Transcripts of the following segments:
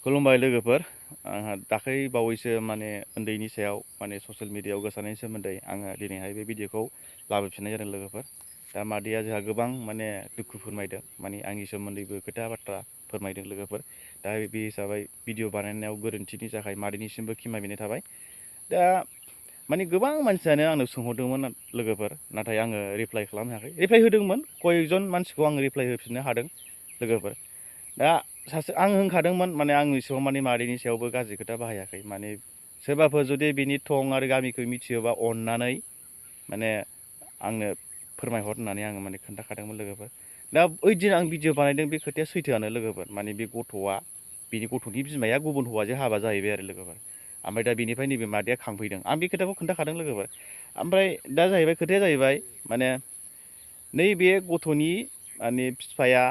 खुलुमबाय लोगोफोर आंहा दाख्लै बावैसो माने उन्दैनि सायाव माने ससियेल मिडियायाव गोसारनायनि सोमोन्दै आङो दिनैहाय बे भिडिअखौ लाबोफिननाय जादों लोगोफोर। दा मादैया जोंहा गोबां माने दुखु फोरमायदों माने आंनि सोमोन्दैबो खोथा बाथ्रा फोरमायदों लोगोफोर। दा बे हिसाबै भिडिअ बानायनायाव गोरोन्थिनि थाखाय मादैनिसिमबो क्षमा बिनाय थाबाय। दा माने गोबां मानसियानो आंनो सोंहरदोंमोन लोगोफोर, नाथाय आङो रिप्लाइ खालामनो हायाखै। रिप्लाइ होदोंमोन, कयजन मानसिखौ आङो रिप्लाइ होफिननो हादों लोगोफोर। दा सासे आं होनखादोंमोन माने आंनि सिगाङाव माने मादैनि सायावबो गाज्रि खोथा बाहायाखै। माने सोरबाफोर जुदि बिनि थं आरो गामिखौ मिथियोबा अननानै माने आंनो फोरमायहर होननानै आङो माने खोन्थाखादोंमोन लोगोफोर। दा ओइदिन आं भिडिअ बानायदों बे खोथाया सैथोआनो लोगोफोर। माने बे गथ'आ बिनि गथ'नि बिमाया गुबुन हौवाजों हाबा जाहैबाय आरो लोगोफोर। ओमफ्राय दा बेनिफ्राय नैबे मादैया खांफैदों, आं बे खोथाखौ खोन्थाखादों लोगोफोर। ओमफ्राय दा जाहैबाय खोथाया जाहैबाय माने नैबे गथ'नि माने बिफाया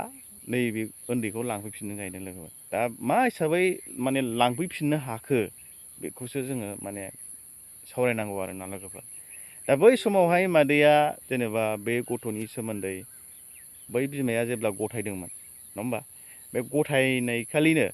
नैबे उन्दैखौ लांफैफिननो गायदों लोगोफोर। दा मा हिसाबै माने लांफैफिननो हाखो बेखौसो जोङो माने सावरायनांगौ आरोना लोगोफोर। दा बै समावहाय मादैया जेनेबा बे गथ'नि सोमोन्दै बै बिमाया जेब्ला गथायदोंमोन नङा होमबा, बे गथायनाय खालिनो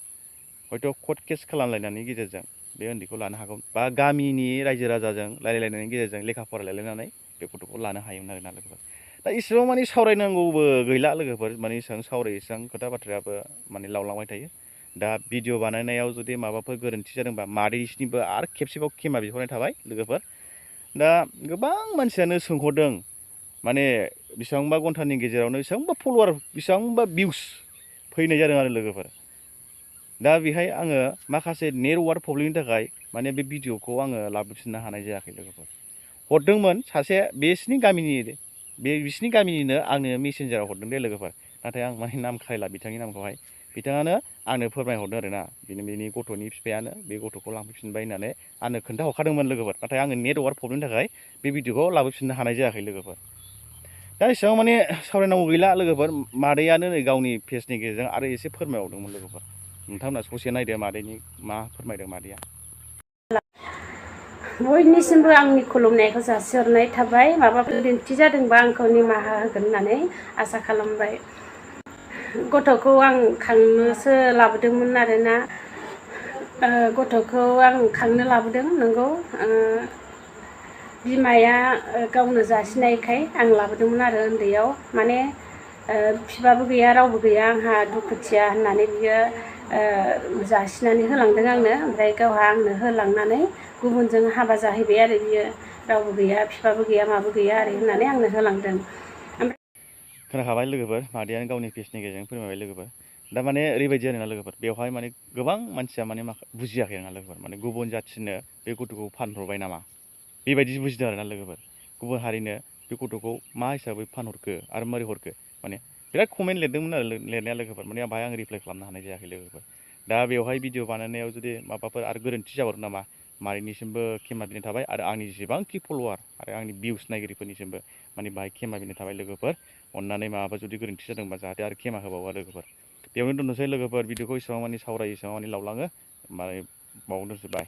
हयथ' कर्ट केस खालामलायनायनि गेजेरजों बे उन्दैखौ लानो हागौ, बा गामिनि रायजो राजाजों रायलायलायनायनि गेजेरजों लेखा फरायलायलायनानै बे गथ'खौ लानो हायोमोन आरोना लोगोफोर। दा इसेबां माने सावरायनांगौबो गैला लोगोफोर, माने इसेबां सावरायो इसेबां खोथा बाथ्रायाबो माने लावलांबाय थायो। दा भिडिअ बानायनायाव जुदि माबाफोर गोरोन्थि जादोंबा मादैनिसिमबो आरो खेबसेबाव क्षमा बिहरनाय थाबाय लोगोफोर। दा गोबां मानसियानो सोंहरदों माने बेसेबांबा घन्टानि गेजेरावनो बेसेबांबा फल'वार बेसेबांबा भिउस फैनाय जादों आरो लोगोफोर। दा बेहाय आङो माखासे नेटवार्क प्रब्लेमनि थाखाय माने बे भिडिअखौ आङो लाबोफिननो हानाय जायाखै लोगोफोर। हरदोंमोन सासे बिसिनि गामिनिनो आंनो मेसेन्जाराव हरदों दे लोगोफोर, नाथाय आं माने नाम खायला बिथांनि नामखौहाय। बिथाङानो आंनो फोरमायहरदों आरोना बिनि गथ'नि बिफायानो बे गथ'खौ लांफैफिनबाय होननानै आंनो खोन्थाहरखादोंमोन लोगोफोर। नाथाय आङो नेटवार्क प्रब्लेमनि थाखाय बे भिडिअखौ लाबोफिननो हानाय जायाखै लोगोफोर। दा एसेबां माने सावरायनांगौ गैला लोगोफोर। मादैयानो नै गावनि पेजनि गेजेरजों आरो एसे फोरमायहरदोंमोन लोगोफोर। नोंथांमोना ससे नायदो मादैनि मा फोरमायदों मादैया। बयनिसिमबो आंनि खुलुमनायखौ जासिहरनाय थाबाय। माबाफोर गोरोन्थि जादोंबा आंखौ निमाहा होगोन होननानै आसा खालामबाय। गथ'खौ आं खांनोसो लाबोदोंमोन आरोना। गथ'खौ आं खांनो लाबोदों नंगौ। बिमाया गावनो जासिनायखाय आं लाबोदोंमोन आरो उन्दैयाव। माने बिफाबो गैया रावबो गैया आंहा दुखुथिया होननानै बियो जासिनानै होलांदों आंनो। ओमफ्राय गावहा आंनो होलांनानै गुबुनजों हाबा जाहैबाय आरो बियो। रावबो गैया, बिफाबो गैया, माबो गैया आरो होननानै आंनो होलांदों। खोनाखाबाय लोगोफोर, मादैयानो गावनि पेजनि गेजेरजों फोरमायबाय लोगोफोर। दा माने ओरैबायदि आरोना लोगोफोर, बेवहाय माने गोबां मानसिया माने बुजियाखै आरोना लोगोफोर। माने गुबुन जाथिनो बे गथ'खौ फानहरबाय नामा बेबायदि बुजिदों आरोना लोगोफोर। गुबुन हारिनो बे गथ'खौ मा हिसाबै फानहरखो आरो मारै हरखो, माने बिराद कमेन्ट लिरदोंमोन आरो लिरनाया लोगोफोर। माने बाहाय आं रिप्लाइ खालामनो हानाय जायाखै लोगोफोर। दा बेवहाय भिडिअ बानायनायाव जुदि माबाफोर आरो गोरोन्थि जाबावदों नामा, मादैनिसिमबो क्षमा बिनाय थाबाय। आरो आंनि जेसेबांखि फल'वार आरो आंनि भिउस नायगिरिफोरनिसिमबो माने बाहाय क्षमा बिनाय थाबाय लोगोफोर। अननानै माबाफोर जुदि गोरोन्थि जादोंबा जाहाथे आरो क्षमा होबावो लोगोफोर। बेयावनो दोननोसै लोगोफोर, भिडिअखौ इसेबां मानि सावरायो इसेबां मानि लावलाङो, माने बावनो दोनसै बाय।